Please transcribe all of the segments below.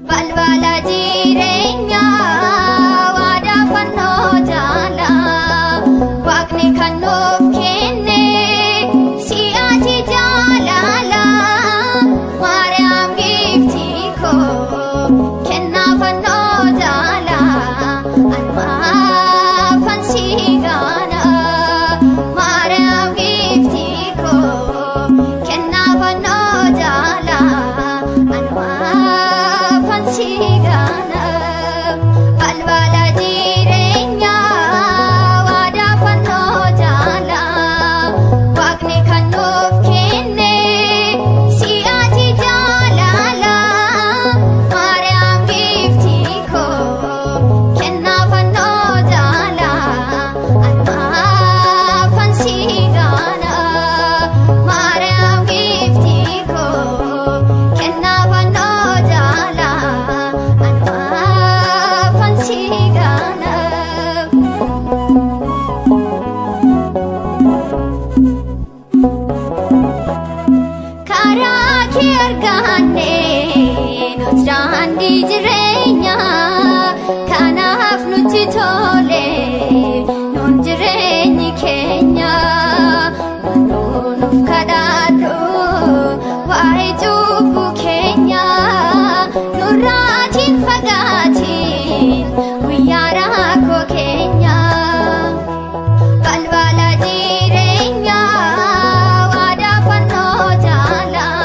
Balbala jireenyaa waadaa fannoo jaalaa Waaqni kan nuuf kenne si'aati jaalala Maariyaam giiftii koo kennaa fannoo jaalaa Anumaafan si gaana Maariyaam giiftii koo kennaa fannoo jaalaa Anumaafan si gaana Balbala jireenyaa waadaa fannoo jaalaa Waaqni kan nuuf kenne si'aati jaalala Maariyaam giiftii koo kennaa fannoo jaalaa Anumaafan si gaana Maariyaam giiftii koo kennaa fannoo jaalaa Anumaafan si gaana. Karaa kee arganne nuti daandii jireenyaa kanaaf nutti tole nuun jireenyi keenya maaloo nuuf kadhadhu waa'ee cubbuu keenya nurraatiin fagaatiin guyyaa rakkoo keenya. Balbala jireenyaa waadaa fannoo jaalaa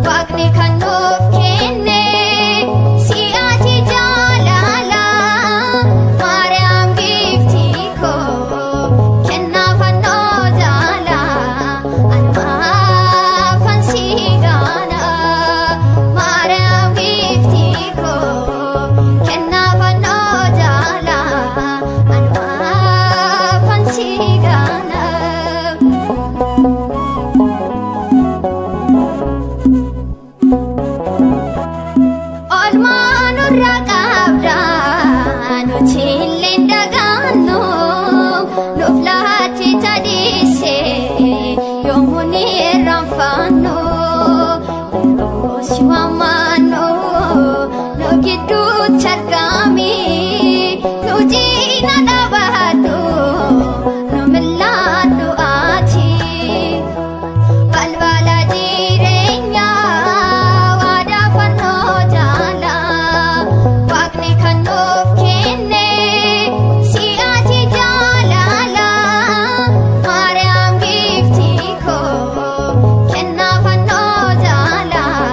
Waaqni kan nuuf kenne si'aati jaalala Maariyaam giiftii koo kennaa fannoo jaalaa Anumaafan si gaana Maariyaam giiftii koo kennaa fannoo jaalaa Anumaafan si gaana. Olmaa nurra qabda nuti illee dagaannu nuuf laatti tadhiise yoomuu ni irraanfannu yeroo si waammannu nu gidduutti argami nu cina dhaabadhu nu mil'aadhu ati. Balbala jireenyaa waadaa fannoo jaalaa Waaqni kan nuuf kenne si'aati jaalala Maariyaam giiftii koo kennaa fannoo jaalaa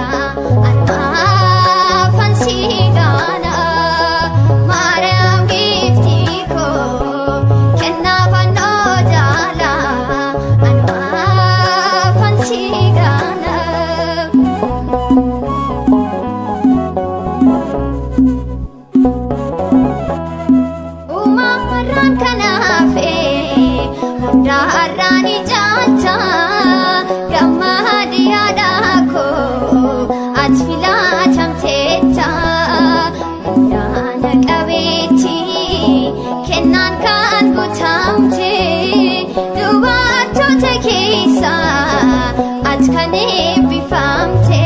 Anumaafan si gaana Maariyaam giiftii koo kennaa fannoo jaalaa Anumaafan si gaana. Uumamarraan kanaafe hundaarraan ijaajja gammadii haadha koo ati filatamteetta ayyaana qabeetti kennaan kan guutamte dubartoota keessa ati kan eebbifamte.